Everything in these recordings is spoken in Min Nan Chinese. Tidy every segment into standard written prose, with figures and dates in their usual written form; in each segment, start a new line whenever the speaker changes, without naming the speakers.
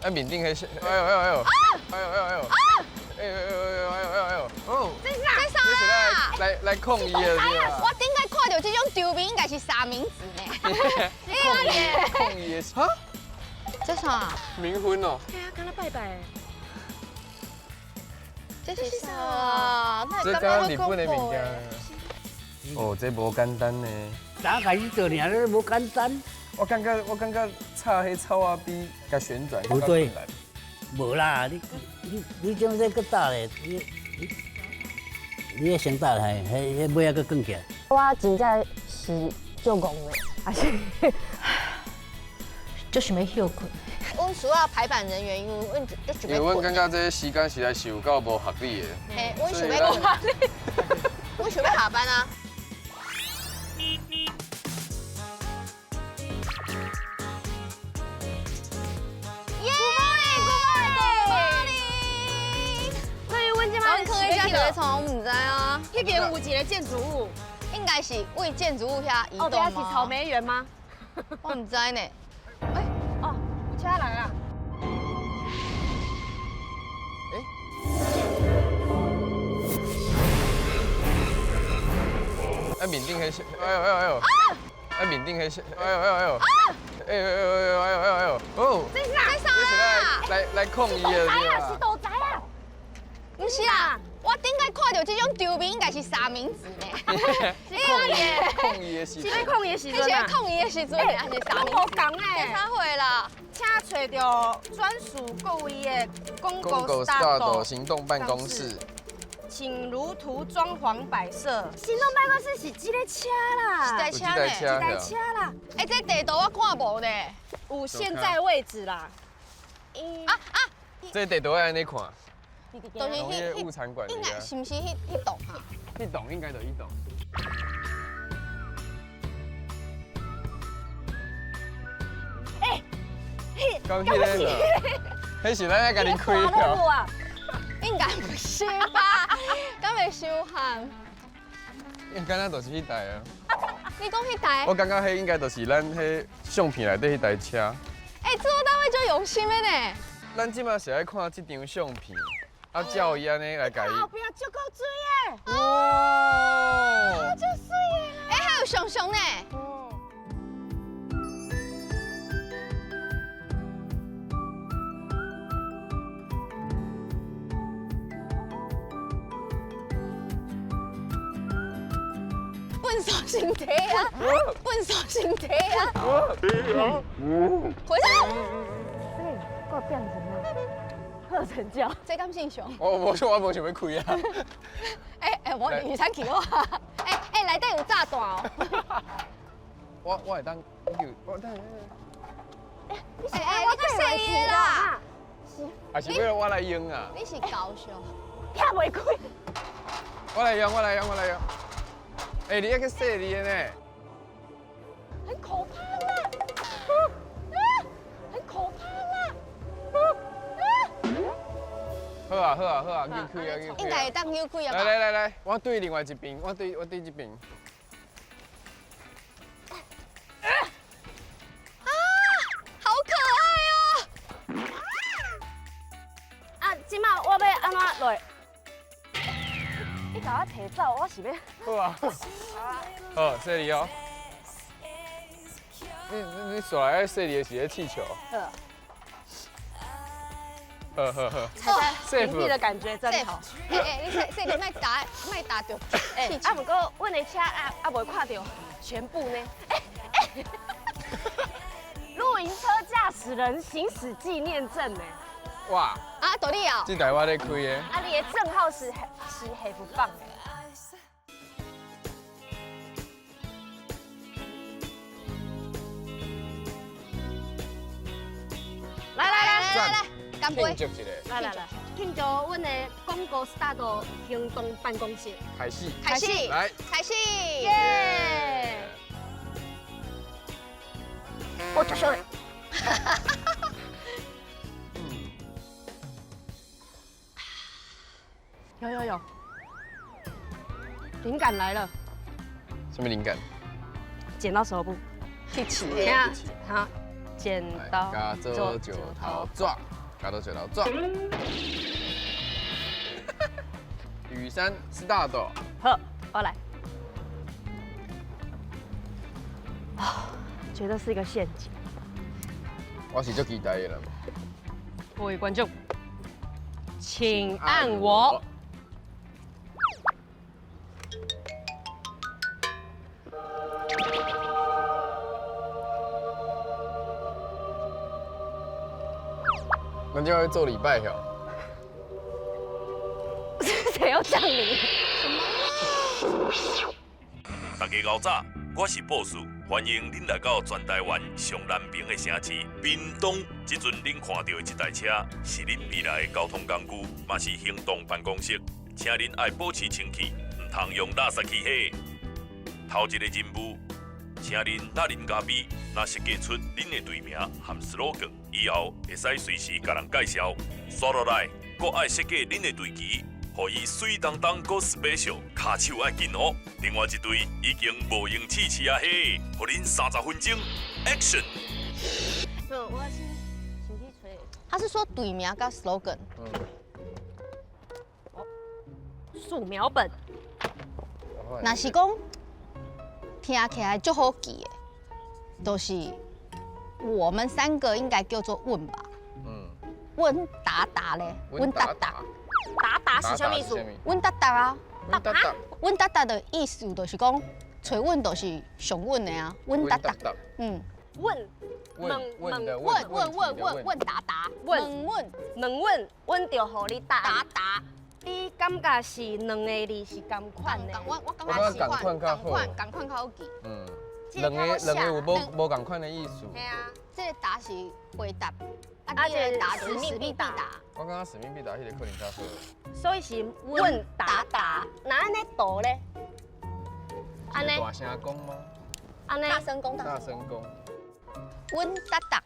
啊，面顶彼，哎呦哎呦哎呦，哎呦哎呦哎呦，哎呦哎呦哎呦哎呦哎呦，哦，
这啥？
这是来抗议的对吧？
我顶摆看到这种场面，应该是三明治呢。
抗议的哈？
这啥？
冥婚哦。
对啊，敢若拜拜。
这是啥？
这敢日本的物件。哦，这无简单呢。
打开始做尔，你无简单。
我感觉插彼草仔比共旋转
不对，无啦，你将这阁搭咧，你先搭来，彼尾仔阁卷起来。
我真正是足戆的，还是
就想欲歇睏。
阮需要排版人员，因为阮就
因为阮感觉这时间实在是有够无合理的。
嘿，阮想欲，阮想欲下班啊。耶！
所以阮这摆
坑一下在创，我毋知啊。
彼边有一个建筑物，
应该是为建筑物遐移动吗？
哦，是草莓园吗？
我毋知呢。
哎，哦，有车来啊！
哎，啊，面顶彼，哎呦哎呦哎呦！啊，面顶彼，哎呦哎呦哎呦！哎呦哎呦哎呦哎呦哎呦！哦，
这啥？这
是来抗议的对吧？
是屠宰啊！
毋是啦，我顶摆看到这种场面，应该是三明治呢。
抗议的时，
是咧抗议的时阵
是咧抗议的时阵，还是三明治？
无仝欸，
啥货啦？
请揣著专属各位的广告
start 行动办公室，
请如图装潢摆设。行动办公室是这个车啦，
一台车呢，
一台车啦。
哎，这地图我看无呢，
有现在位置啦。
啊啊，
这地图欲按呢看？
就是彼
物产馆，
应该是毋是彼栋哈？
彼栋应该就彼栋。
哎，
讲彼个，彼是咱爱家己开的。
应该不是吧？敢会伤譀？
敢若就是彼台啊。
你讲彼台？
我感觉彼应该就是咱彼相片内底彼台车。
哎，制作单位足用心的呢。
咱这马是爱看这张相片，啊，照伊按呢来共伊。
后壁足够水的。
哇！
足媠的。
哎，还有熊熊呢。笨手心体啊！笨手心体啊！回来。
这个变成了贺成教，
这敢姓熊？
我无想欲开啊！
哎哎，我雨伞去我。哎哎，内底有炸弹哦！
我会当，我等。
哎哎，你阁细伊啦！
还是欲我来用啊？
你是高手，
拆袂开。
我来用，我来用，我来用。哎，你犹阁细腻的呢？
很可怕啦！很可怕啦！
好啊好啊好啊，扭开啊扭开！
应该会当扭开啊。
来来来来，我对另外一边，我对这边。
啊，好可爱哦！
啊，这马我欲按怎落？你共我提走，我是欲。
好啊。好，细腻哦。你紲来细腻的是彼气球。
好。
好好好，
踩在平地的感觉真好。
哎哎，你细腻莫打，莫打著。
哎，啊，毋过阮的车啊啊袂看著全部呢。哎哎，露营车驾驶人行驶纪念证呢？
哇！
啊，到你哦。
这台我咧开的。
啊，你的证号是黑不放的。来来来
来来，干杯！
来来来，庆祝阮的广告 start 行动办公室
开始，
开始，
来，
开始，
耶！我就说，有有有，灵感来了。
什么灵感？
剪刀石头布，
一起，
好。剪刀
加做石头纸，加做石头纸。雨山 start。
好，我来。啊，觉得是一个陷阱。
我是足期待的啦。
各位观众，请按我。
咱这要做礼拜哟。
谁要降临？
大家𠢕早，我是布斯，欢迎恁来到全台湾上南边的城市屏东。这阵恁看到的这台车是恁未来的交通工具，嘛是行动办公室，请恁爱保持清气，毋通用垃圾去火。头一个任务，请恁若啉咖啡，若设计出恁的队名和 slogan，以后会使随时共人介绍。煞落来，阁爱设计恁的队旗，予伊媠当当阁 special，跤手爱紧哦。另外一队已经无闲试试啊嘿，予恁30分钟，action！
我先先去揣。
他是说队名佮 slogan。
素描本。
若是讲听起来足好记的，就是我们三个应该叫做问吧。问达达咧，问达达。
达达是啥物意思？
问达达啊，
问达达。
问达达的意思就是讲，揣阮就是上阮的啊，问达达。嗯。
问
问问
问问问问问达达，问问
问问问就予你答
达达。
你感觉是两个字是仝款的？
我感觉是仝款，仝款较好记。
嗯，两个有无仝款的意思。
嘿啊，这个答是回答，啊，这个答是使命必达。
我感觉使命必达彼个可能较好。
所以是问达达，那按呢读咧？按呢？
大声讲吗？
按呢？
大声讲，
大声讲。
问达达，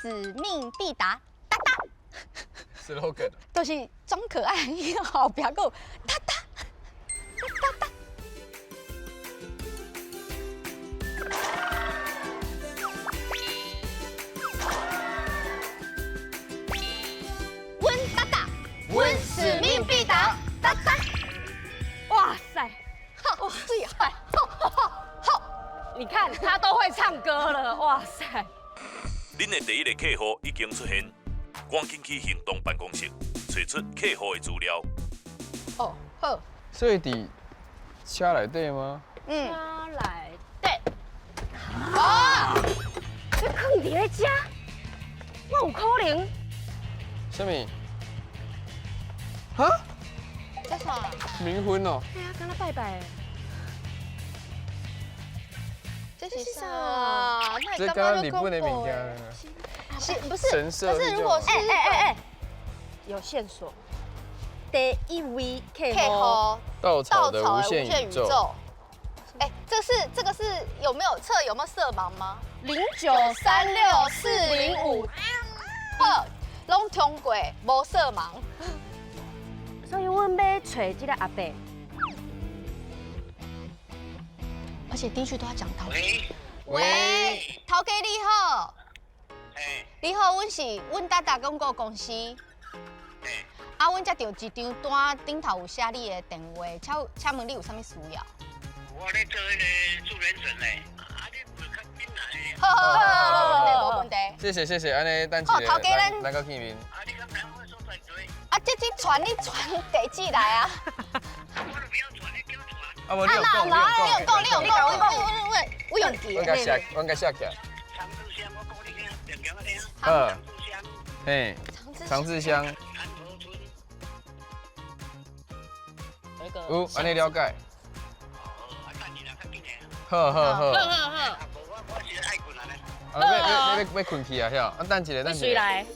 使命必达，达达。
slogan。
就是装可爱，后壁阁有达达达达。问达达，问使命必达，达达。
哇塞，
好厉害，好好好。
你看他都会唱歌了，哇塞！
恁的第一个客户已经出现，赶紧去行动办公室，揣出客户的资料。
哦，好。
所以伫车内底吗？
嗯。
车内底。哦，你囥伫咧遮，我有可能？
啥物？哈？
这啥？
冥婚哦。
哎呀，敢若拜拜。
这是啥？
这敢若日本的物件。
是不是？
神社。
可是如果是
哎，有线索。第一位客户，
稻草的无限宇宙。
哎，这个是有没有测有没有色盲吗？0936405，好，拢通过，无色盲。
所以阮欲揣这个阿伯。
而且第一句都要讲头。
喂，
头家你好。你好，阮是阮达达广告公司。啊，阮接到一张单，顶头有写你的电话，请问你有啥物需要？
我咧做彼个助人证嘞，啊，你袂较紧来？
好好好，无问题，无问题。
谢谢谢谢，按呢等一下，
好，头家咱
咱阁见面。
啊，你敢知我所在佗？
啊，这这传你传地址来啊。
我都不晓传，你叫传。
啊，无你有讲，你有讲，
你有讲，你有讲，我用记。
我共写，我共写起来。
长治乡，我讲你听，定定仔听。
嗯。
长治乡。
嘿。长治乡。有，按呢了解。好好好。
好好好。
无我我是爱困啊咧。
啊，欲困去啊，晓？啊，等一下，等一下。
谁来？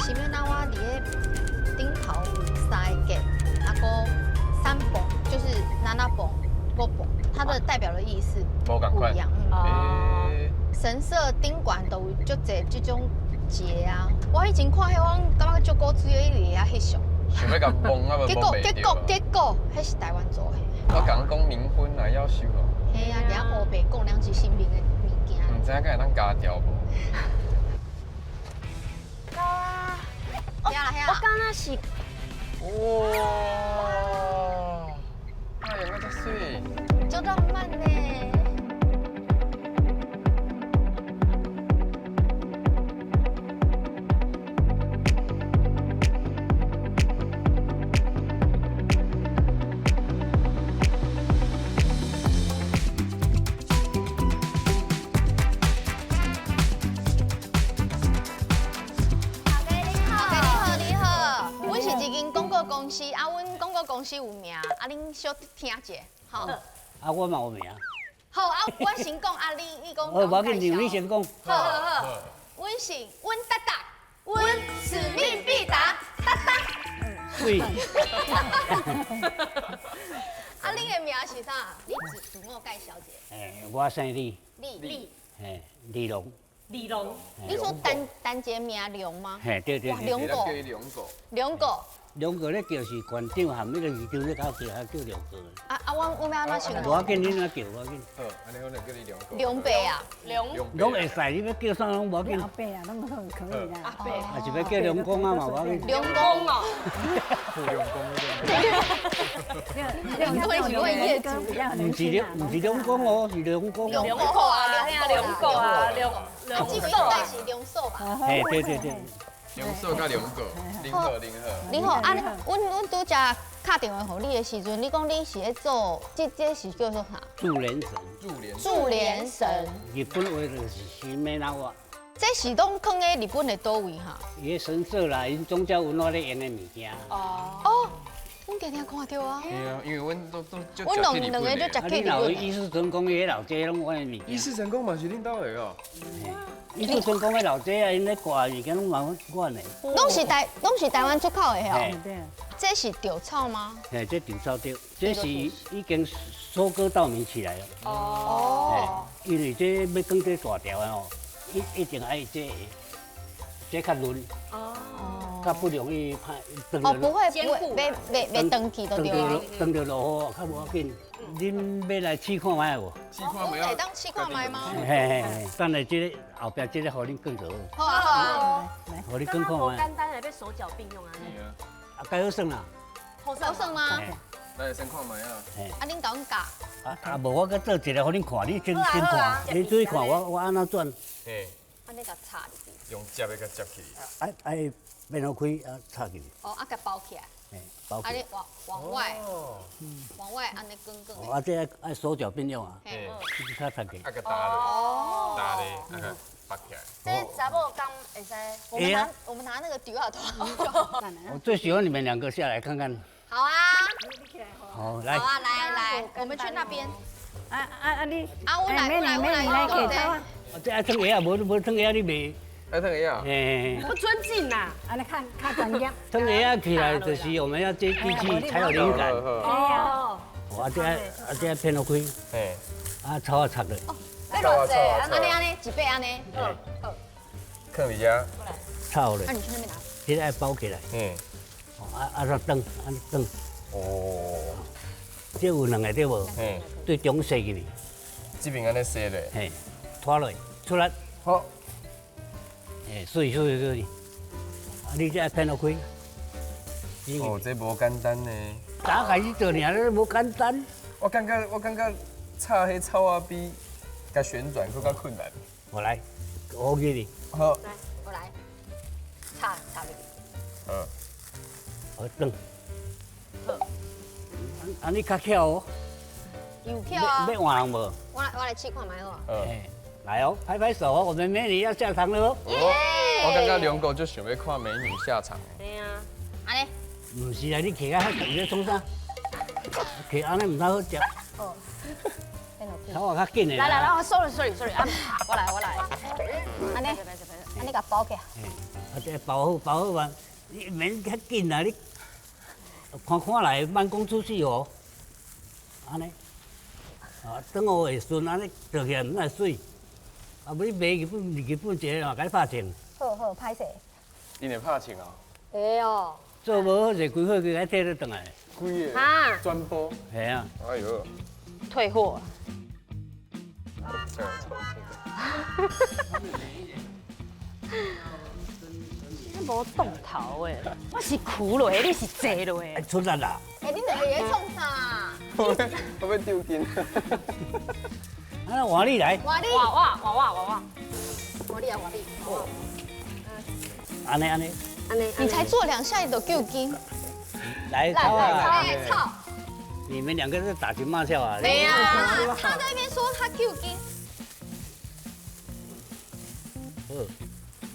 是欲那我伫咧顶头有三个，啊阁三蹦，就是那那蹦、五蹦，它的代表的意思
不
一样。嗯。神社顶悬都有足济这种节啊。我以前看彼，我感觉足古锥的，伊伫遐翕相。
想欲共摸啊，无
结果结果结果，彼是台湾做的。
我共讲冥婚来夭寿哦。
嘿嘿啊，伫遐烏白講兩是神明的物件。
毋知影敢會當加調無？
到啊！
遐啦遐。
我敢若是。
哇！哎呀，這水。
足浪漫呢。公司啊，阮广告公司有名，啊，恁小听一下，吼。
啊，我嘛有名。
好啊，我先講啊，你講。
好，無要緊，你先講。
好好好，阮是阮達達，阮使命必達，達達。
對。
啊，恁的名是啥？你自我介紹一下。
欸，我姓李。
李。
嘿，李龍。
李龍。
你說單單一個名龍嗎？
嘿，對對對。
龍哥。龍哥。
龍哥咧叫是縣長含彼個市長咧搞叫，叫龍哥。
啊啊，我欲按怎稱呼？
無要緊，你按怎叫無要緊。
好，按呢好，就叫你龍哥。
龍伯啊，
龍。
攏會使，你欲叫啥攏無要緊。
阿伯啊，攏好可以啦。
阿伯。
啊是欲叫龍公啊嘛無要緊。
龍公哦。
龍公。
龍公是阮業主。
毋是龍公哦，是龍公。
龍哥啊，
龍哥啊，龍。
這位應該是龍嫂吧？
嘿，對對對。
龍嫂佮龍哥，恁好恁好。
恁好，啊，阮拄才敲電話予你的時陣，你講你是咧做，這是叫做啥？
注連繩。
注連繩。
日本話就是しめ縄。
這是攏囥咧日本的佗位哈？
伊个神社啦，𪜶宗教文化咧用的物件。
哦。哦，阮定定看著啊。
對啊，因為阮都
阮兩個就食去日本。
你若伊勢神宮伊老街攏阮的物件。
伊勢神宮嘛是恁兜的哦。
伊勢神宮的老街啊，𪜶咧掛物件攏嘛阮的。
攏是台灣出口的哦。這是稻草嗎？
嘿，這稻草對，這是已經收割稻米起來了。哦。因為這欲捲這大條的吼，一定愛這這較嫩。哦。較不容易歹。
哦，不會不會，袂斷去就對了。
斷著落雨較無要緊。恁欲來試看覓無？
試看覓啊？
會當試看覓嗎？
嘿嘿嘿，等下這個後壁這個予恁捲就
好。好啊好啊，
予恁捲看覓。
簡單的，欲手腳並用啊。
啊，該好耍啦。
好耍嗎？
來先看覓啊。
啊，恁共阮教。
啊，無我閣做一个予恁看，你先先看，你注意看我按怎轉。
嘿。
按呢共插入去。
用接的共接起。
啊啊，變好開啊，插入去。
哦，啊，共包起來。
包起來。
啊，你往外，往外按呢捲捲。
啊，這愛手腳並用啊。
嘿。
較插起。
啊，共搭落，搭咧，啊，綁起來。
這查某敢會使？
我們拿那個丟下頭。
我最喜歡你們兩個下來看看。
好啊。
好來。
好啊，來來，我們去那邊。
啊啊啊！你
啊，我來我來我來。
這愛脫鞋啊，無脫鞋你袂。
愛脫鞋啊？
嘿。
不尊敬呐！
啊，你看較專業。
脫鞋仔起來就是我們要接地氣才有靈感。
哦。
啊，這啊這偏落開。
嘿。
啊，草啊插落。
哦，這偌濟？按呢按呢，一把按呢。好。
放佇遮。
插落。
啊，你去那邊拿。
這個愛包起來。
嗯。
啊啊，怎轉？按呢轉。
哦。
這有兩個對無？
嗯。
對中踅入去。
這邊按呢踅咧。
嘿，拖落出來。
好。
欸，水水水，啊，你這偏落開。
哦，這無簡單呢。
剛開始做爾，你無簡單。
我感覺插彼草仔比共旋轉閣較困難。
我來，我給你。
好。
來，我來，插插入去。
嗯。
好，轉。啊，你較巧哦。
有巧啊。
欲換人無？
我來試看覓好啊。
嗯。
來哦，拍拍手哦，我們美女要下場了哦。
我感覺龍哥就想欲看美女下場。
對啊。
按呢？
毋是啊，你徛較遠，你創啥？徛按呢毋太好食。
哦。
頭仔較緊的。
來來來，我 sorry sorry sorry，啊，我來我來。
按呢？按呢共包起來。
啊，這包好包好完，你免較緊啊，你看看來慢工出細活。按呢？啊，等我會順，按呢做起來毋愛媠。啊！無你賣日本，日本一個嘛，共你拍槍。
好好，歹勢。
𪜶會拍槍哦。
會哦。
做無好勢，規貨機共退轉來。
規个。啊。全部。
係啊。
哎喲。
退貨。
这样抽筋。
无动头的，我是苦落，你是坐落。
爱出力啦！
欸，你两个在创啥？
我欲丢筋。
啊，换你来。
换你。
我我我我我。
换你啊，换你。
按呢按呢。
按呢。
你才做两下，你就丢筋。
来，
来，操！
你们两个是打情骂俏啊？
没啊，他在那边说他丢筋。
好，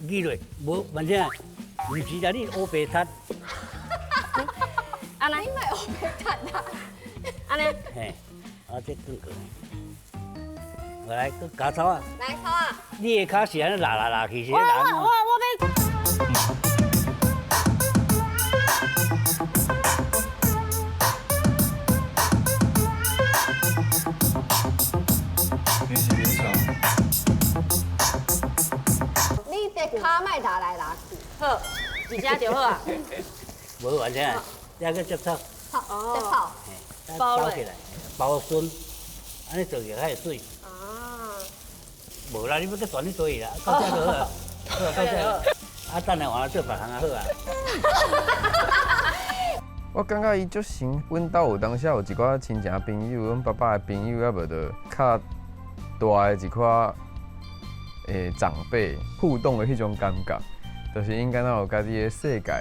记落，无反正。毋是啦，你乌白踢。
按呢？
你莫乌白踢啦。
按呢？
嘿，啊，这转过来，来，阁加草啊。
来草啊！
你的跤是按呢拉拉拉去，是
我我我欲。
你是点啥？
你的跤莫拉来拉去。
好，而家就好啊。
无完全，这个接草。
好，接草。
包起来，包顺，按呢做起来较会媠。
啊。
无啦，你欲阁转去佗去啦，到这就好啊。好，到这。啊，等下换来做别项啊好啊。
我感觉伊足神，阮兜有当时有一寡亲情朋友，阮爸爸的朋友，抑无就较大的一寡长辈互动的彼种感觉。就是𪜶敢若有家己的世界，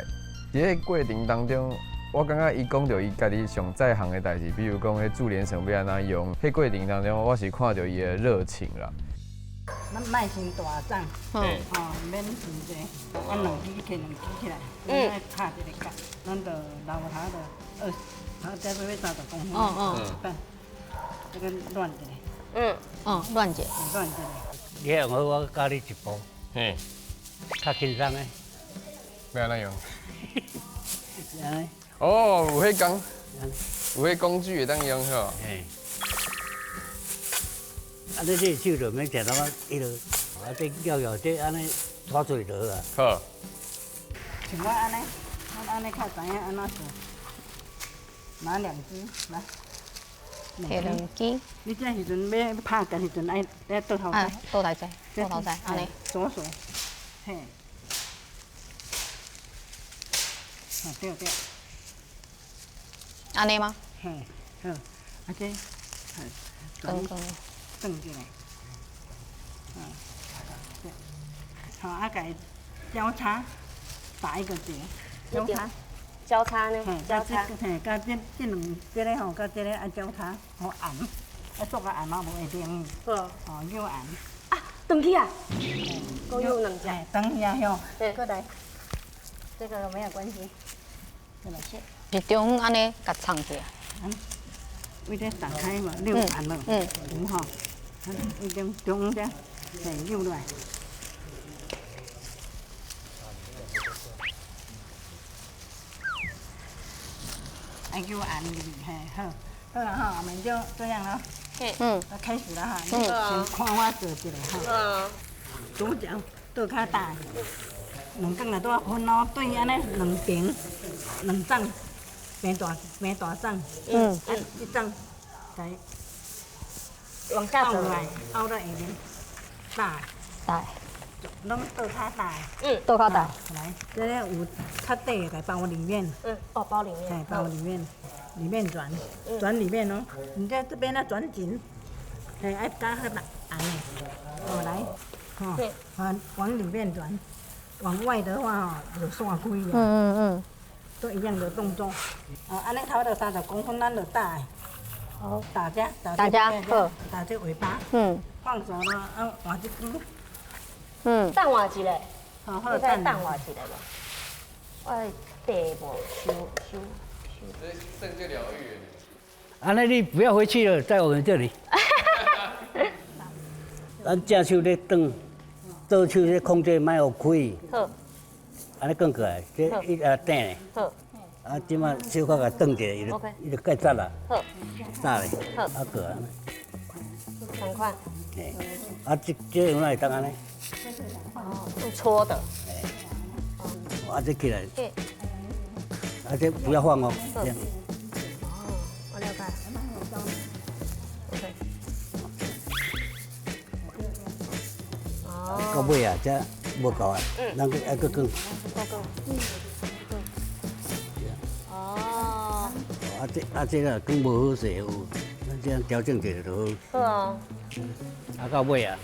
伫咧过程当中，我感觉伊讲著伊家己上在行的代志，比如讲彼注连绳欲按怎用，彼过程当中，我是看著伊的热情啦。
咱莫伤大丛，吼，免伤济，啊两支摕两支起来，咱拍一个结，咱就留头就二，头这要30公分，一半，这个乱一下，
乱一下，
乱一下。
你用好，我教你一步，
嘿。
较轻松的，
欲按怎用？
按呢？
哦，有彼工，有彼工具会当用吼。
嘿。啊，你这手就免食那么彼落，啊，这咬咬这按呢拖出去就好啊。
好。
像我按呢，我按呢较知影按怎做。拿两支来。
摕两支。
你这时阵欲拍结时阵爱爱倒头在。
倒头在，倒头在，按呢。
左手。嘿，好对对，
按呢吗？
嘿，好，啊这，
转转
转起来，对，好啊，共交叉打一个结，交叉，
交叉呢？交叉，
嘿，佮这这两这个吼，佮这个爱交叉，好按，啊做个按嘛无会冷，
好，
哦，扭按。
转去啊！阁有两只。
等一下哟，过来，这个没有关系。
是中按呢，共藏起来。
为这打开嘛，扭按了，有吼，为中中间这，嘿，扭落来。爱扭按入去，嘿，好，好了哈，我们就这样了。要开始了哈，你先看我做一下哈。主角倒较大，两工来拄仔分咯，对按呢两边两丛，平大平大丛，啊一丛，来
往下走
来，凹到下面，大，
大，
拢倒较大，
倒较大。
来，这个有较短的，包里面。
哦，包里面。
哎，包里面，里面转，转里面哦。你在这边要转紧，哎，爱加较大按的，哦来，哦，往里面转，往外的话哦，就散开了。都一样的动作。哦，按呢差不多30公分，咱就打。好。打这，
打这，好。
打这尾巴。放手了，啊，换这根。
等换一个。
好，好，
你再等换一个无？我地无收收收。
这算这疗愈。
啊，那你不要回去了，在我们这里。咱正手咧转，左手咧控制，莫予开。
好。
按呢转过来，这一啊转咧。
好。
啊，这马小可共转一下，伊就伊就盖扎啦。
好。
扎咧。
好。
啊，过按呢。
仝款。
嘿。啊，这这样哪会当按呢？
哦，用搓的。
啊，这起来。啊，这不要放哦，这样。
哦，我了解。OK。
到尾啊，這無夠啊，咱閣愛閣捲。
哦。
啊這啊這個捲無好勢有，咱這樣調整一下就好。
好啊。
啊到尾啊。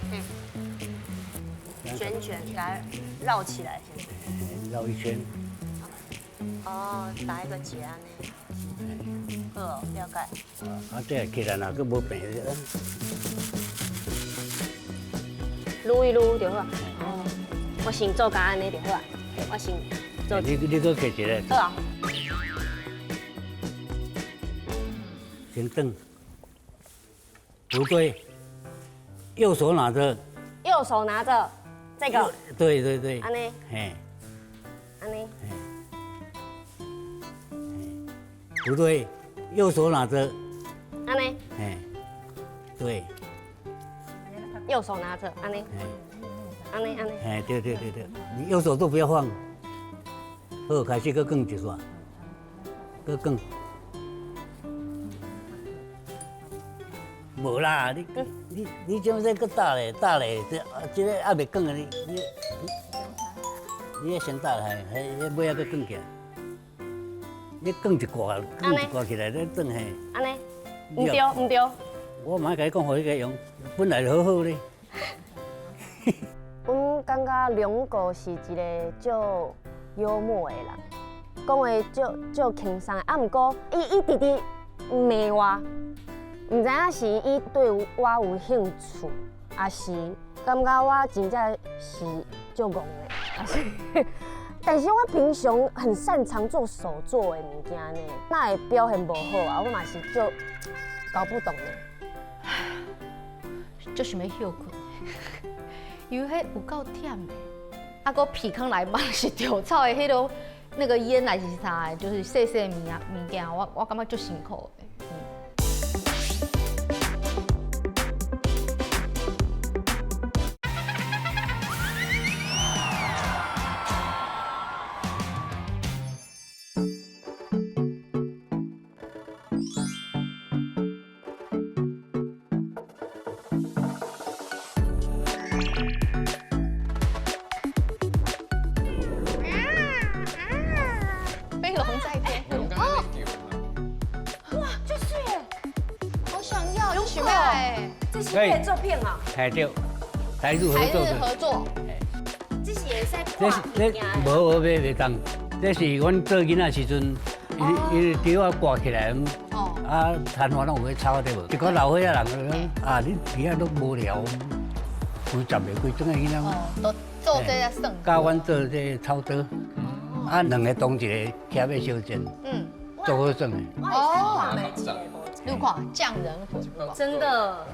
捲捲，給它繞起來先。
繞一圈。
哦，打一個結按呢。好，了解。
啊，這起來若閣無平。
擼一擼就好。哦，我先做甲按呢就好啊。我先做。
你你閣加一个。
好啊。
先轉。不對，右手拿著。
右手拿著這個。
對對對。
按呢。
嘿。
按呢。
不對，右手拿著。
按呢。
嘿。對。
右手拿著，按呢。按呢按呢。
哎，對對對對，你右手都不要放。好，開始閣捲一煞，閣捲。無啦，你你你將這閣打咧，打咧，這這個還袂捲啊！你你你先打來，彼尾仔閣捲起來。你捲一掛，捲一掛起來，你轉嘿。
按呢？毋對毋對。
我嘛共你講，予你共用，本來就好好咧。
阮感覺龍哥是一個足幽默的人，講話足足輕鬆的，啊，毋過伊伊直直罵我。毋知影是伊對我有興趣，抑是感覺我真正是足戇的，抑是。但是我平常很擅長做手作的物件呢，哪會表現無好啊？我嘛是足搞不懂的。
足想欲歇睏，因為彼有夠忝的，啊，閣鼻孔內嘛是著草的彼囉那個煙還是啥的，就是細細物啊物件，我我感覺足辛苦的。飛龍在天。哦，
哇，這水耶！
好想要，有想要哎！
這是你的作品啊？
係對，台日合作。
台日合作。
這是會使
這是這無無袂袂當，這是阮做囡仔時陣，伊伊吊仔掛起來，啊，攤販攏有咧抄對無？一個老歲仔人講啊，你佇遐攏無聊，幾十個幾種的囡仔。
哦，都做這個算。
教阮做這個草刀。啊，兩个當一个騎馬相戰，嗯，做好耍的。
哦，你看匠人魂，
真的。
啊，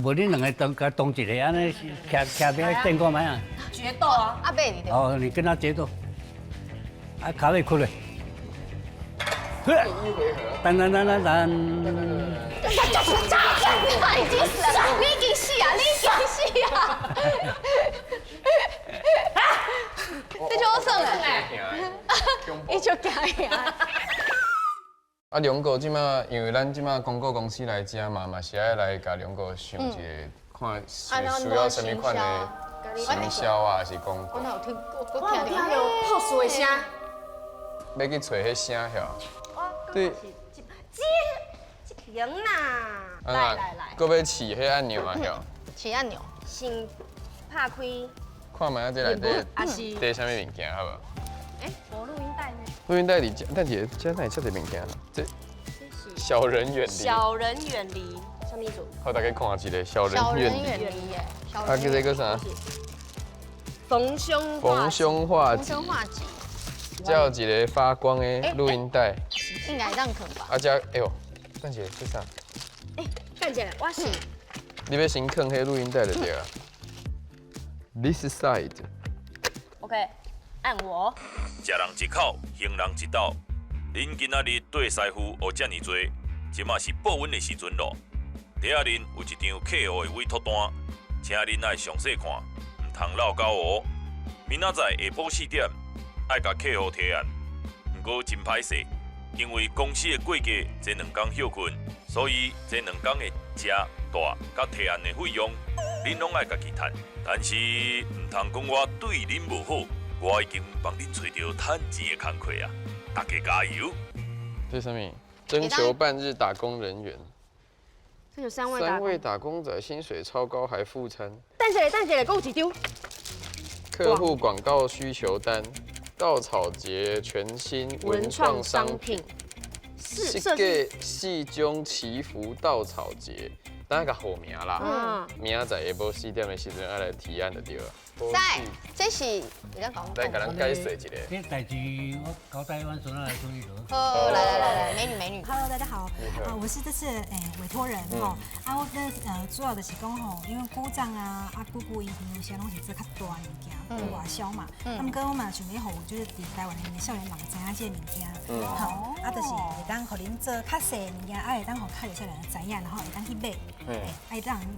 無你兩个當共當一个，按呢騎騎馬戰看覓啊？
決鬥啊！
阿伯你。
哦，你跟他決鬥，啊，跤尾屈咧。噔噔噔噔噔。
就是詐騙，你已經死了，你已經死啊，你已經死啊！這就好耍嘞，伊就驚贏。
啊，龍哥這馬，因為咱這馬廣告公司來遮嘛，嘛是愛來共龍哥想一個，看是需要啥物款的行銷啊，還是廣告。
我哪有聽？我
我聽著破碎的聲。
欲去揣彼聲曉？對。
這這邊啦。來來來。
閣欲試彼按鈕啊曉？
試按鈕。
先拍開。
看覓仔這內底，底啥物物件好無？
欸，無錄音帶呢？
錄音帶佇遮，等下，這哪會遮濟物件？這小人遠離。
小人遠離，啥物意思？
好，大家看一下，小人遠離。
耶。
啊，這個啥？
逢凶
逢凶化
吉。逢凶化吉。
這有一個發光的錄音帶。
應該讓肯吧？
啊，這，哎呦，等下，這啥？
欸，等下，我是。
你欲先囥彼錄音帶就對了。This side。
OK，按我。
食人一口，還人一斗。恁今仔日綴師傅學遮爾濟，這馬是報恩的時陣囉。底仔恁有一張客戶的委託單，請恁愛詳細看，毋通落狗哦。明仔載下晡4點，愛共客戶提案。毋過真歹勢，因為公司的過節這兩工歇睏，所以這兩工的食大大，佮提案的费用，恁攏愛家己趁。但是毋通講我對恁無好，我已經幫恁揣著趁錢的工課啊！大家加油！
這啥物？徵求半日打工人員。
這有三位
三位打工仔薪水超高還附餐。
等一下，等一下，閣有一張。
客戶廣告需求單，稻草節全新文創商品，設計四種祈福稻草節，等下共號名啦，明仔載下晡4點的時陣愛來提案就對了。
在，這是你在講。
來，共咱解釋一下。
這代誌我交代阮孫仔來處理就
好。來來來來，美女美女。
Hello，大家好，我是這次委託人吼，啊，我主要就是講吼，因為姑丈啊、啊姑姑𪜶平常時攏是做較大的物件，外銷嘛，啊，毋過我嘛想欲予就是佇台灣的少年人知影這个物件，好，啊，就是會當予恁做較細的物件，啊，會當予較濟少年人知影，然後會當去買，啊，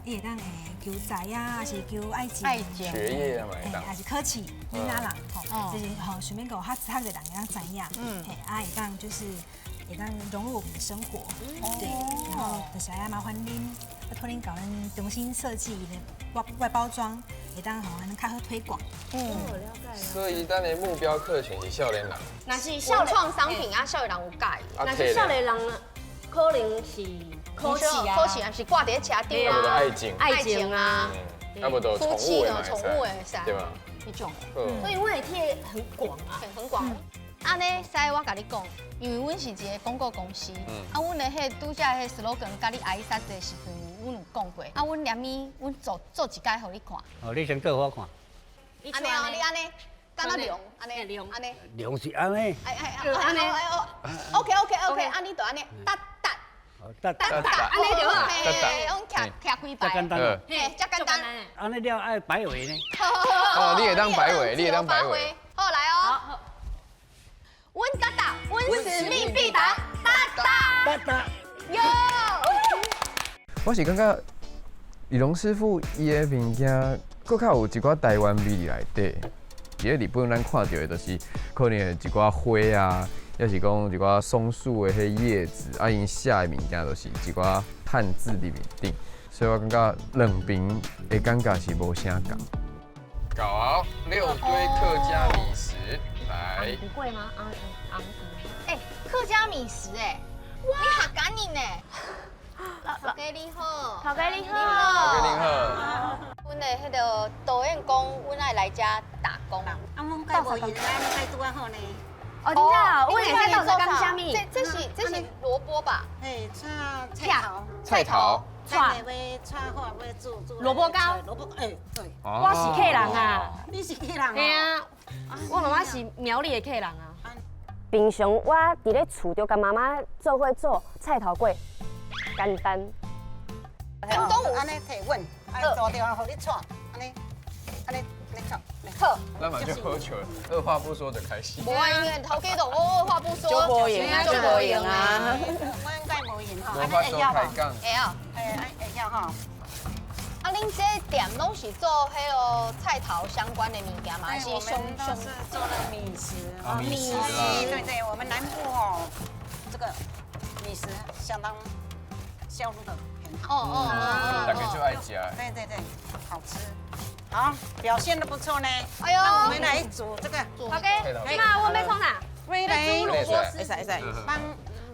伊會當求財啊，還是求愛情、
學業啊嘛會當，
還是考試、囡仔人吼，就是吼順便予較較濟人會當知影，嘿，啊，會當就是會當融入我們的生活，對，然後就是愛麻煩恁，託恁共咱重新設計的外包裝，會當予咱較好推廣。
嗯，所以咱的目標客群是少年人。
若是
文創商品啊，少年人有佮意。
若是少年人，可能是考試啊，
考試啊，是掛佇車頂
啊，愛情，
愛情啊，
啊無就寵物的寵
物的，
對吧？
彼種，
所以阮會貼很廣啊，
很廣。按呢，使我共你講，因為阮是一個廣告公司，啊，阮的彼拄才彼 slogan 佮你挨殺的時陣，阮有講過，啊，阮連咪阮做做一擺予你看。
哦，你先做我看。
按呢哦，你按呢，敢若量，按呢量，按呢。
量是按呢。
哎哎哎，按呢哦，OK OK OK，按呢就按呢，哒哒。
哒哒
哒，按呢就好，嘿，用徛徛幾排。
這簡單。
嘿，這簡單。
按呢了愛擺位呢。
哦，你會當擺位，你會當擺位。
好來哦。阮達達，阮使命必達，達達
達達。
喲。
我是感覺李龍師傅伊的物件，閣較有一寡台灣味佇內底。佇咧日本，咱看著的就是可能一寡花啊，抑是講一寡松樹的彼葉子，啊，𪜶寫的物件就是一寡漢字佇面頂，所以我感覺兩邊的感覺是無啥仝。搞六堆客家米食，來。
不貴嗎？啊啊
哎，客家米食哎，你好趕緊呢。頭家你好，
頭家你好，
頭家你好。
阮的彼个導演講，阮愛來遮打工。
啊，阮蓋無閒啊，你蓋拄仔好呢。
哦，真正啊，阮會使斗相共啥物？
這是蘿蔔吧？
嘿，炒菜頭。
菜頭。
炒。要炒好，要煮煮。
蘿蔔糕。
蘿蔔，哎，對。
我是客人啊。
你是客人？
嘿啊，我媽媽是苗栗的客人啊。平常我佇咧厝就共媽媽做伙做菜頭粿，簡單。
按呢提穩，按呢做著啊，予你炒，按呢，按呢，按呢炒。
好。
那嘛就喝酒，二話不說就開始。
無啊，因為頭家都二話不說。
就無閒啊，就無閒啊。
我應該無閒吼，
無法度開講。
會曉。
哎，會曉吼。
啊，恁這店攏是做彼个菜頭相關的物件嗎？還是
我們都是做那米食。
米食。
對對，我們南部哦，這個米食相當銷路的很好。
哦哦哦。
大家就愛食。
對對對，好吃。好，表現得不錯呢。
哎呦，
那我們來煮這個。
OK，那我欲創啥？
我來
煮蘿蔔絲。
會使會使。
幫。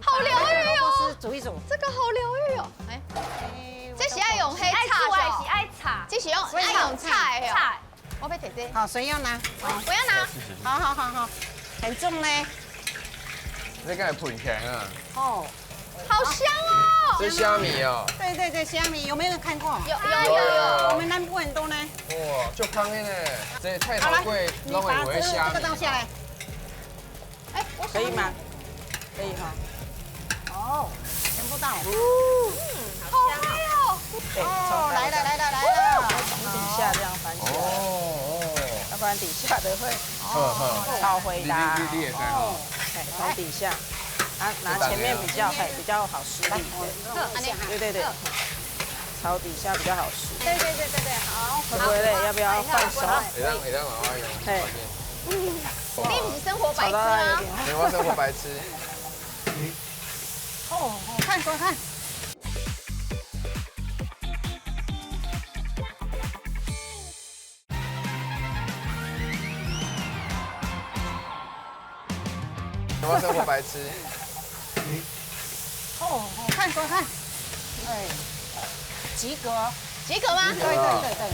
好療癒哦。
煮一煮。
這個好療癒哦。哎。這是愛用彼炒
還是愛炒？
這是用愛用炒的。
炒。
我欲提這。
好，誰要拿？
我要拿。
好好好好，很重呢。
這敢會噴起來啊？
哦。
好香哦！
這蝦米哦。
對對對，蝦米有沒有看過？
有有有有。
我們南部很多呢。
哇，足香的呢！這菜頭粿攏會有彼蝦米。
這個倒下來。
哎，
可以嗎？可以哈。
哦，全部倒。
好香哦！
哦，來了來了來了。
從底下這樣翻起來。哦哦。要不然底下的會炒回啦。哦。從底下。啊，拿前面比較比較好施力，對對對，朝底下比較好施。
對對對對對，好。
會不會累？要不要換手？
會當會當，媽媽用。
嘿。
你毋是生活白痴嗎？
沒我生活白痴。
哦，看，看。
什么生活白痴？
哦，看多看，哎，及格，
及格吗？
对对对对。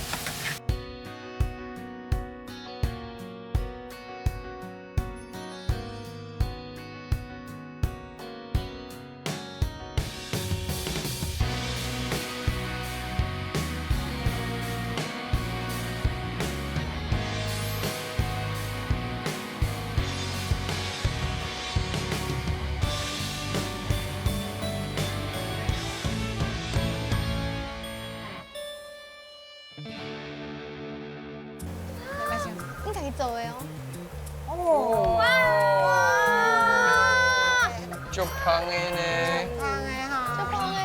你家己做的哦。
哦。
哇！
足香的呢。
香的哈。
足香的。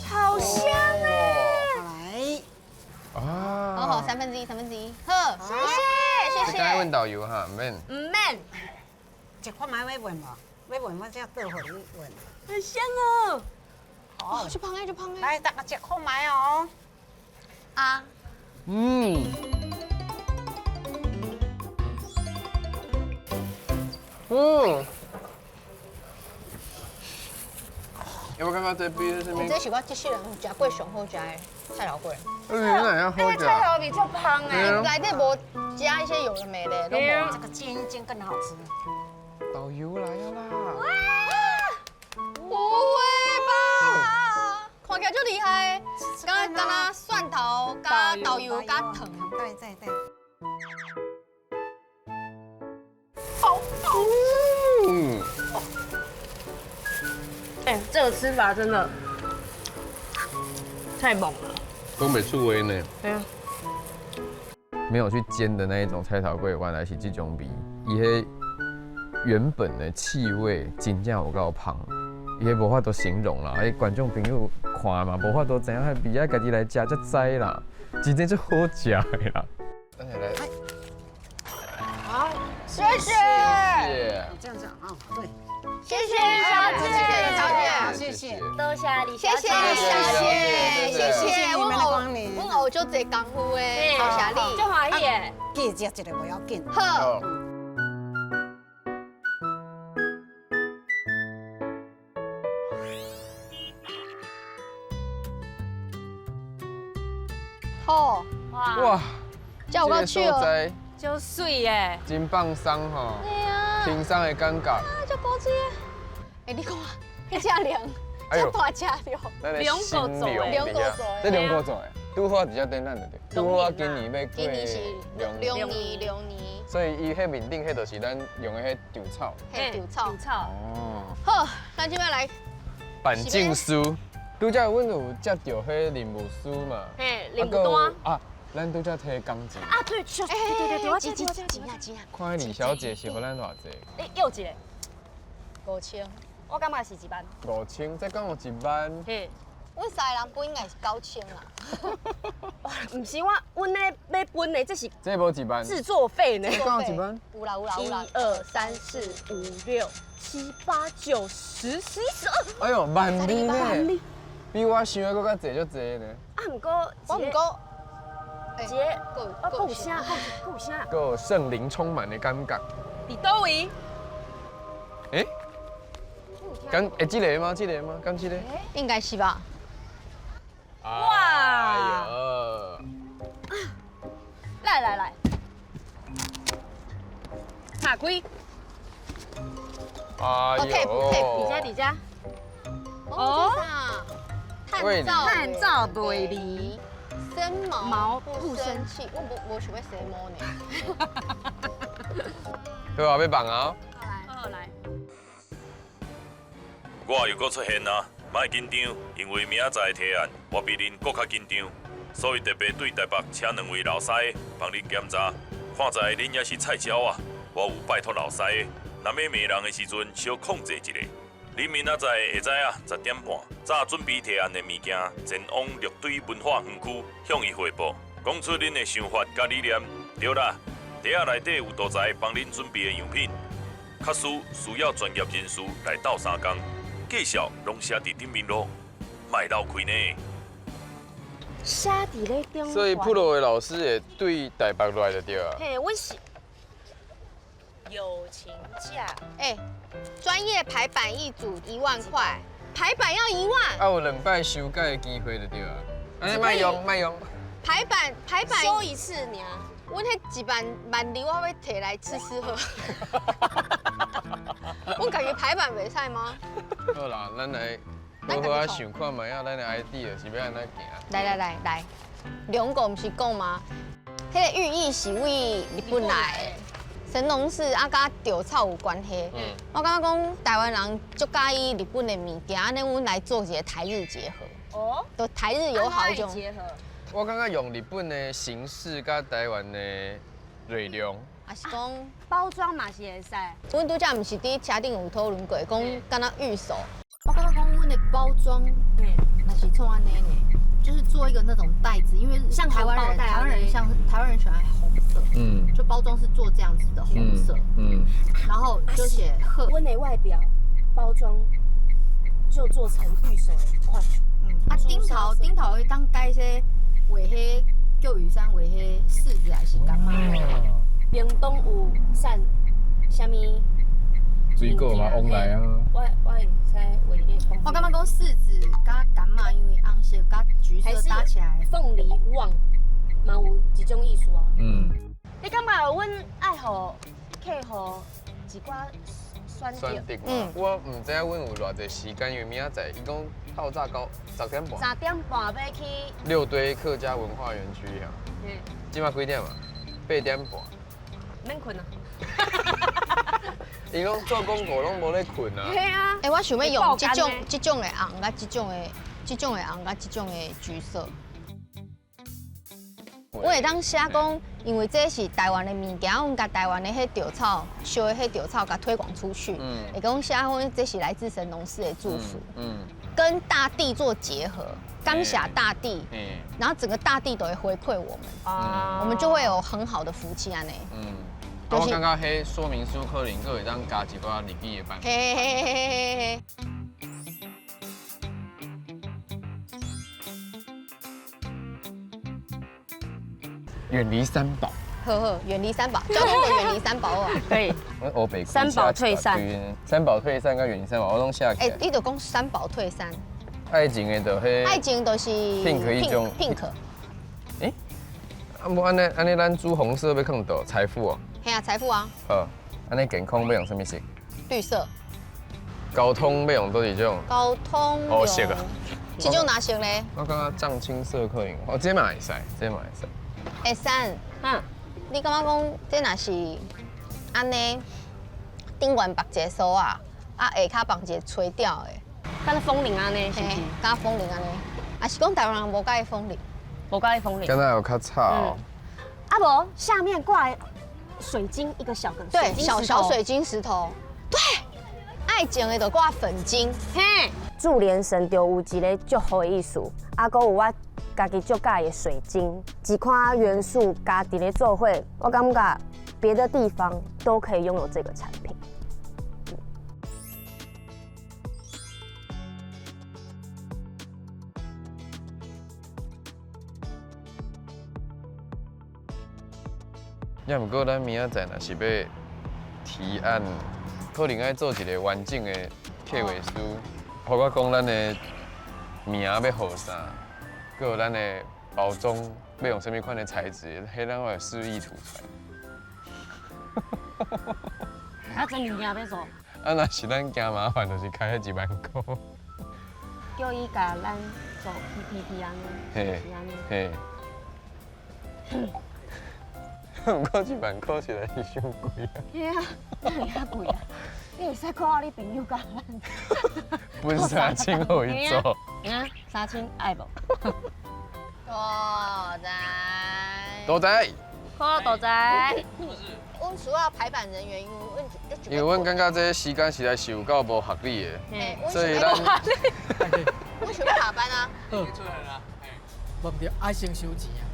好香哎！
来。
啊。
好好，1/3，1/3。好，谢谢，谢谢。
刚才问导游哈，唔免。
唔免。
一块买要问无？要问我才倒予你问。
很香哦。
哦，就香的，就香的。
来，大家一块买哦。
啊。
嗯。嗯。有没有感觉这比是啥物？
这是我这世人食过上好食的菜头粿。
嗯，那也好食。
菜头味足香的，
内底无加一些有的没的，拢无。
这个煎一煎更好吃。
导游来了啦！
哇！不会吧？看起来就厉害，刚刚那蒜头加豆油加糖。
对对对。
好。
嗯。
哎，这个吃法真的太猛了。
东北醋味呢？
对啊。
没有去煎的那一种菜头粿，原来是这种味。伊彼原本的气味真正有够香，伊彼无法度形容啦。彼观众朋友看嘛，无法度知影彼味，爱家己来食才知啦。真正足好食的啦。来来。
好，
谢谢。
这样子啊，对。
谢谢小姐，小姐，
谢谢，
多谢李
小姐，谢谢，谢谢，
你们的光临，
阮学足济功夫的，多谢你，
足欢喜的，
记食一个无要紧。
好。好，
哇，
这有够趣哦，
足水的，
真放松吼，
对啊，
轻松的感觉。
啊，足古锥的。哎，你看，彼只龙，这大只龙，
龙哥做的，
龙哥做的，
这龙哥做的，拄好伫遮展览就对。拄好今年欲过
今年是龙年，龙年。
所以伊彼面顶彼就是咱用的彼稻草。
彼稻草。
稻草。
哦。
好，咱这摆来。
办证书，拄才阮有接到彼任务书嘛？
嘿，任务单。
啊，咱拄才提钢琴。
啊，对，对对对对，我记记记
钱啊钱啊。
看李小姐是予咱偌济？
哎，又一个。
5000。
我感觉是1万。
5000，再讲有1万。
嘿，
阮三个人分应该是9000啦。
毋是我，阮咧欲分的，这是
这无1万。
制作费呢？
讲有1万？
有啦有啦有啦。
1、2、3、4、5、6、7、8、9、10、11、12。
哎呦，万二呢？比我想的阁较济，足济呢。
啊，毋过
我毋过，
一个，啊，阁有啥？阁有啥？
阁有圣灵充满的感觉。
伫佗位？
欸？敢会这个吗？这个吗？敢这个？
应该是吧。
哇！来来来，打开。
哎呦！
底下底下。
哦。探照
探照袂离，
生毛不生气。我无想欲生毛呢。
好啊，欲放啊！
好来。
我又阁出现啊！莫紧张，因为明仔载的提案，我比恁阁较紧张，所以特别对台北请两位老师帮恁检查。看在恁也是菜鸟啊，我有拜托老师，若欲骂人的时阵，小控制一下。恁明仔载下早啊10点半，早准备提案的物件，前往绿水文化园区向伊汇报，讲出恁的想法佮理念。对啦，袋仔内底有图材帮恁准备的样品，确实需要专业人士来斗相共。介绍拢写伫顶面咯，莫漏开呢。
写伫咧顶。
所以普罗的老师会对台北来就对啊。
嘿，阮是友情价。
哎，专业排版一组1万块，排版要一万。
啊，有两摆修改的机会就对啊。按呢莫用，莫用。
排版排版
修一次尔。
阮彼一万万二，我欲提来吃吃喝。阮家己排版袂使吗？
好啦，咱来好好仔想看觅仔，咱的 idea 是欲按怎行？
来来来来，两个毋是讲吗？彼个寓意是为日本来的，神农氏啊，佮稻草有关系。我感觉讲台湾人足佮意日本的物件，按呢阮来做一个台日结合。哦，就台日友好彼种。
结合。
我感觉用日本的形式佮台湾的内容，
也是讲
包装嘛是会使。
阮拄才毋是伫车顶有讨论过，讲敢若御守。我感觉讲阮的包装，若是创按呢呢，就是做一个那种袋子，因为
像
台湾人，台湾人像台湾人喜欢红色，就包装是做这样子的红色，然后就写贺。
阮的外表包装就做成御守的款，
啊，顶头顶头会当改些。画彼叫雨山画彼柿子还是柑仔？
屏东有产啥物
水果嘛，往来啊。
我会使画伫咧。
我感觉讲柿子佮柑仔，因为红色佮橘色搭起来，
凤梨旺嘛有一种意思啊。你感觉阮爱予客户一寡选择？
我毋知影阮有偌济时间，因为明仔载伊讲透早到10点半。
10点半欲去
六堆客家文化园区啊。这马几点啊？8点半。
免困啊。
伊讲做广告拢无咧困啊。
嘿啊。
欸，我想欲用这种这种的红，佮这种的这种的红，佮这种的橘色。我会当写讲，因为这是台湾的物件，阮共台湾的彼稻草，烧的彼稻草，共推广出去。会讲写讲这是来自神农氏的祝福。跟大地做结合，感谢大地，然后整个大地都会回馈我们，我们就会有很好的福气按呢。
我感觉彼说明书可能阁会当加一寡日语的版本。
嘿嘿嘿嘿嘿。
远离三宝。
呵呵，远离三宝，交通的远离三宝啊。
可以。三宝退散。
三宝退散佮远离三宝，我拢写起来。
欸，你就讲三宝退散。
爱情的就彼。
爱情就是
pink 彼种。
pink。
欸，啊无按呢按呢，咱朱红色欲放佗？财富哦。
嘿啊，财富啊。
好，按呢健康欲用啥物色？
绿色。
交通欲用佗一种？
交通。
哦，色啊。
这种哪色咧？
我感觉藏青色可能，哦，这嘛会使，这嘛会使。
会使，你感觉讲这若是按呢，顶悬绑一个索仔，啊下跤绑一个垂吊的，
敢若风铃按呢，是毋是？
敢若风铃按呢，啊是讲台湾人无佮意风铃，
无佮意风铃。
敢若有较吵哦。
啊无，下面挂水晶一个小个，
对，小小水晶石头，对，爱情的就挂粉晶，
嘿。注连绳就有一个祝福的意思，啊，阁有我家己足佮意的水晶，几款元素加伫咧做伙，我感觉别的地方都可以拥有这个产品。
也毋过，咱明仔载若是欲提案，可能爱做一个完整的计划书，包括讲咱的名欲号啥，阁有咱的包装欲用啥物款的材质，彼咱会示意图出来。
啊，这物件欲做？
啊，若是咱惊麻烦，就是开彼1万箍。
叫伊共咱做 PPT 按呢？
嘿，嘿。毋过1万箍实在是伤贵啊！
嘿啊，哪会遐贵啊？你会使看下你朋友共咱
分3000予伊做。
啊，3000爱无？
多谢。
多谢。
好，多谢。
阮需要排版人员，因为阮
因为阮感觉这时间实在是有够无合理的，所以咱
阮想欲下班啊。
出来啦，无毋对，爱先收钱啊。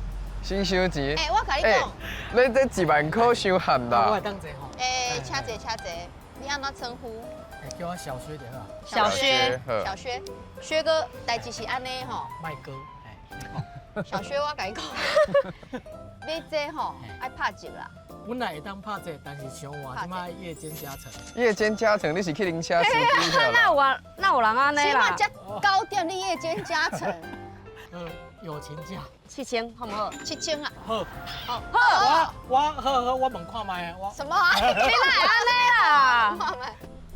先收钱。
欸，我共你讲，
你这1万箍伤譀啦。
我会当坐吼。
欸，请坐，请坐。你按怎称呼？
叫我小薛就好。
小薛，小薛，薛哥，代志是按呢吼。
麦哥，
小薛，我共你讲，你这吼爱拍折啦。
本来会当拍折，但是伤晚，这摆夜间加成。
夜间加成，你是去灵车司机
那有那有人按呢啦？
这摆9点，你夜间加成。
友情价
7000，好不好？7000
啊！
好，
好，
好，我好好，我问看觅，我
什么啊？
你哪会按呢啦？
看觅。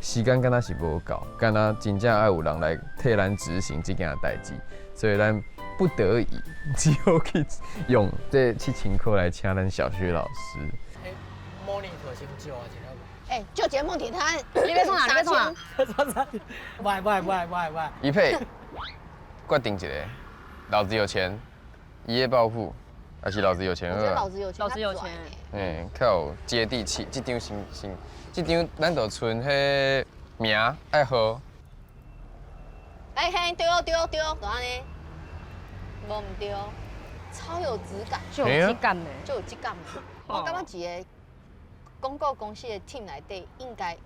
时间敢若是无够，敢若真正爱有人来替咱执行这件代志，所以咱不得已只好去用这7000块来请咱小薛老师。
欸，monitor 先借我一下。
欸，借一个 monitor，
你欲创啥？你欲创啥？
喂喂喂喂喂。
一配，决定一个，老子有钱，一夜暴富，还是老子有钱？
老子有钱，
老子有钱。
嗯，较有接地气，这张先先，这张咱就剩彼名爱号。
哎嘿，对哦对哦对哦，就按呢，无毋对，超有质感，
就有质感的，
就有质感的。我感觉一个广告公司的 team 内底，应该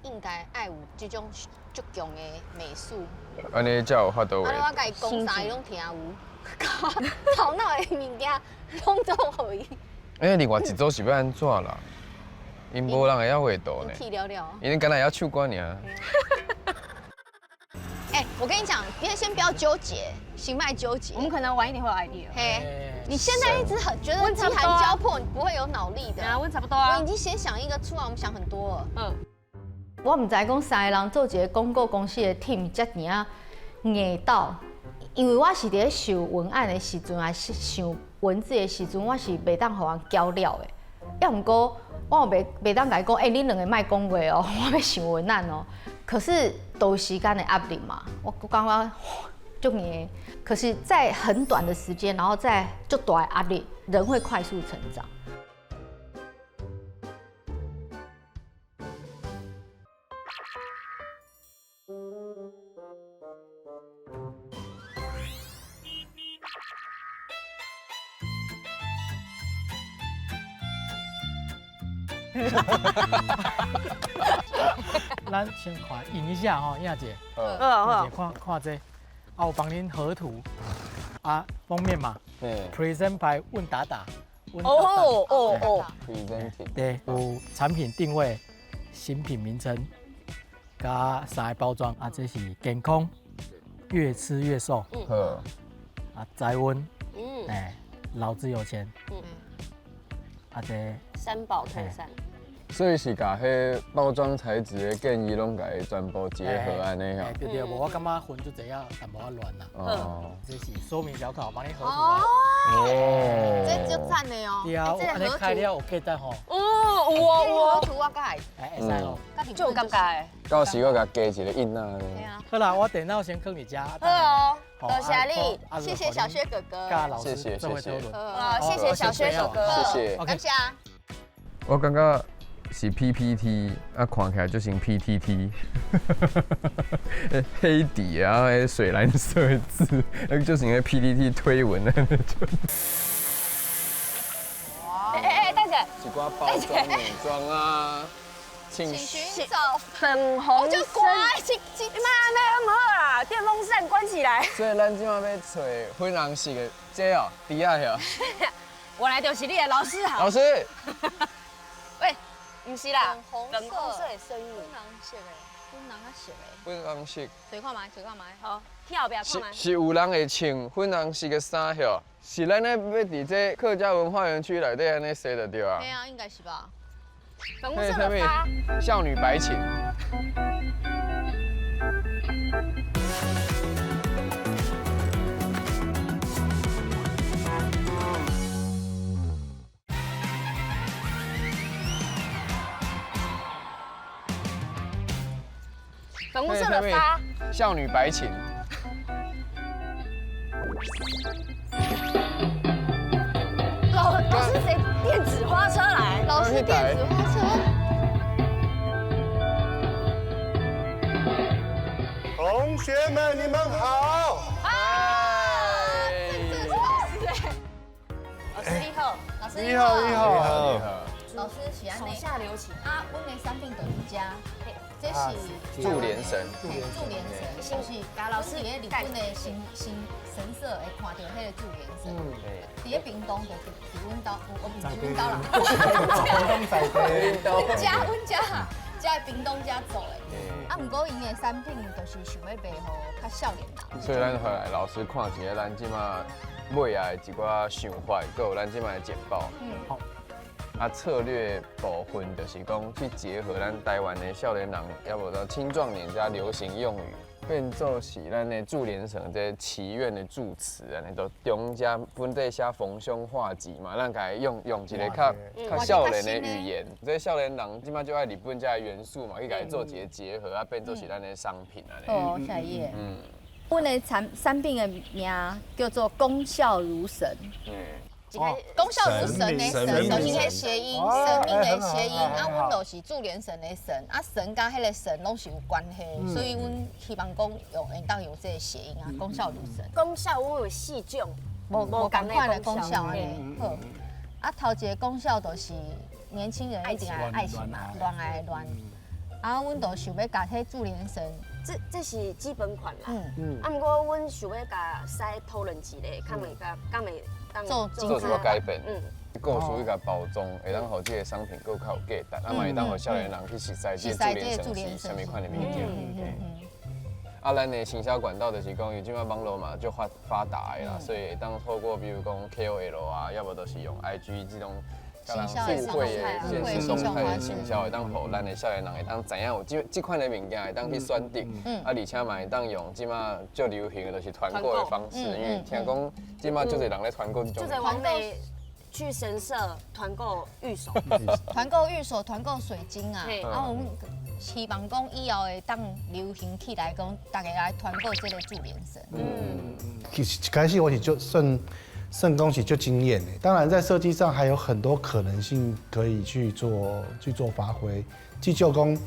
爱有这种足强的美术。
按呢才有法度。
按呢我共伊讲啥，伊拢听有。头脑的物件拢总予伊。
欸，另外一组是欲按怎啦？𪜶无人会晓画图呢。
气了了。
𪜶敢若会晓唱歌尔。
欸，我跟你讲，别先不要纠结，先别纠结。
我们可能晚一点会有 idea。
嘿，你现在一直很觉得饥寒交迫，你不会有脑力的。
啊，我差不多啊。
我已经先想一个出来，我们想很多了。
嗯。
我唔知讲三个人做一个广告公司的 team，遮尔啊硬到，因为我是伫咧想文案的时阵，还是想文字的时阵，我是袂当予人搅了的。抑毋过我袂当共伊讲，欸，恁两个莫讲话哦，我欲想文案哦。可是都时间的压力嘛，我感觉足硬。可是，在很短的时间，然后在足大的压力，人会快速成长。
咱先看印一下吼，亚姐，亚姐看看这，啊，我帮您合图，啊，封面嘛，Present by 问达达，
哦哦哦
，Presenting，
对，有产品定位、新品名称，加三个包装，啊，这是健康，越吃越瘦，啊，宅温，哎，老子有钱，啊，这
三宝特产。
所以是共彼包装材质的建议拢共伊全部结合按呢吼。
对对，无我感觉混就这样，淡薄仔乱啦。哦，这是说明小考，帮你合图。
哦，
这足赞的哦。
对啊，我按呢开了有价值吼。
哦，有哦有哦。
合图我较爱。
哎，会使哦。
就有感觉的。
到时我共加一个印啊。
对啊。
好啦，我电脑先放你遮。
好哦，多谢你，
谢谢小薛哥哥。
谢谢谢谢。
好，谢谢小薛哥哥。
谢谢。
感谢。
我感觉。是 PPT 啊，看起来就像 PTT，黑底啊，彼水蓝色的字，那就像彼 PTT 推文的那种。
哎哎，大姐，
一寡包装女装啊，
请寻找
粉红
就乖，
你妈那咁好啦，电风扇关起来。
所以咱这马欲揣粉红色的这哦，猪仔哟。
我来就是你的老师好。
老师。
喂。不是啦，
粉红色的声音，粉红色的，粉红色的，
粉红色。
随看觅，随看觅，
好，去后壁看觅。
是有人会穿粉红色的衫哟？是咱咧欲伫这客家文化园区内底按呢踅就对啊。
对啊，应该是吧。
粉红色的纱。
少女白裙。
粉红色的纱，
少女白裙。
老师谁电子花车来？
老师电子花车。
同学们，你们好。
啊，这是老师哎。老师你好，老师
你好，你好，
老师是按呢。
手下留情
啊，阮的产品就是这。这这是
注连神，
注连神，就是佮老师伫咧日本的神神神社会看著彼个注连神。伫咧屏东就是伫阮兜，我毋是阮兜啦，阮家阮家遮屏东遮做的。啊，毋过𪜶的产品就是想欲卖予较少年人。
所以咱回来老师看一下咱这马尾仔的一寡想法，阁有咱这马的简报。好。啊，策略部分就是讲去结合咱台湾的少年人，抑无到青壮年遮流行用语，变做是咱的注连绳这祈愿的祝词，按呢就中间本底写逢凶化吉嘛，咱共伊用用一个较较少年的语言，这少年人这马就爱日本遮的元素嘛，去共伊做一个结合，啊，变做是咱的商品按呢。
好，下一页。阮的产产品的名叫做功效如神。功效如神的神，就是彼谐音，神明的谐音。啊，阮就是注连绳的绳，啊，神佮彼个神拢是有关系，所以阮希望讲用会当用这个谐音啊，功效如神。
功效阮有四种，
无无仝款的功效按呢。好，啊，头一个功效就是年轻人一定爱爱情嘛，恋爱的恋。啊，阮就想欲共彼注连绳，
这是基本款啦。啊，毋过阮想欲共师讨论一下，看袂共敢会
做
做一个改变。故事去共包装，会当予这个商品阁较有价值，啊嘛会当予少年人去熟似这个注连绳是啥物款的物件。啊，咱的行销管道就是讲，因为这马网路嘛足发发达的啦，所以会当透过比如讲 KOL 啊，抑无就是用 IG 这种。人互惠的限时动态的行销，会当予咱的少年人会当知影有这这款的物件会当去选择，啊，而且嘛会当用这马足流行的就是团购的方式，因为听讲这马足济人咧团购这种。
足济网美去神社团购御守，
团购御守，团购水晶啊，啊，我们希望讲以后会当流行起来，讲大家来团购这个注连绳。
其实一开始我是就算。算讲是足惊艳的，当然在设计上还有很多可能性可以去做去做发挥。至少讲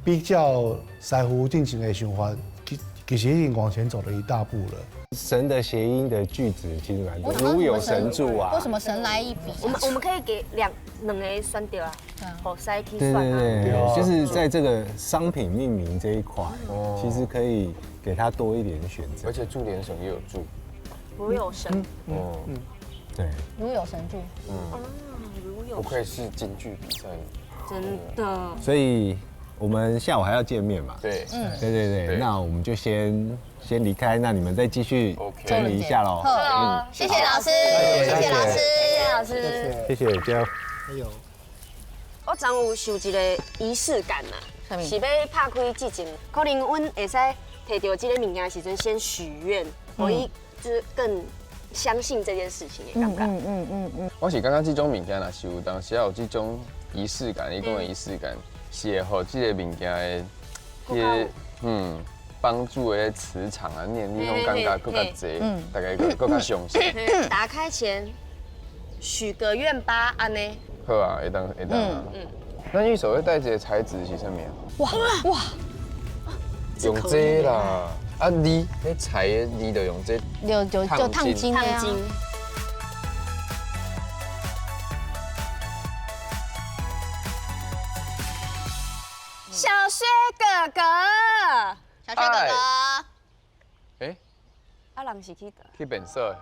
比较师傅进前的想法，其其实已经往前走了一大步了。
神的谐音的句子其实蛮多，如有神助啊。
为什么神来一笔？
我们可以给两个选择啊，予师去选啊。
对对对，就是在这个商品命名这一块，其实可以给他多一点选择。
而且注连绳也有注。
如有神，
对，
如有神助，
如有，
不愧是京剧比赛，
真的。
所以我们下午还要见面嘛？
对，
对对对，那我们就先离开，那你们再继续整理一下喽。
好，谢谢老师，谢谢老师，
谢谢老师，
谢谢娇。
哎呦，
我昨有受一个仪式感呐，是欲拍开之前，可能阮会使提著这个物件的时阵先许愿，予伊。就是更相信这件事情的感觉。
我是感觉这种物件若是有当时有这种仪式感，你讲的仪式感是会予这个物件的，彼个帮助的磁场啊、念力，种感觉阁较济，大家阁较相信。
打开前许个愿吧，按呢。
好啊，会当会当啊。咱伊手咧带一个材质是啥物啊？
哇哇！
用这个啦。啊，字，彼裁的字就用这
就就烫金
烫金。小薛哥哥，
小薛哥哥，
欸，
啊，人是去佗？
去变色。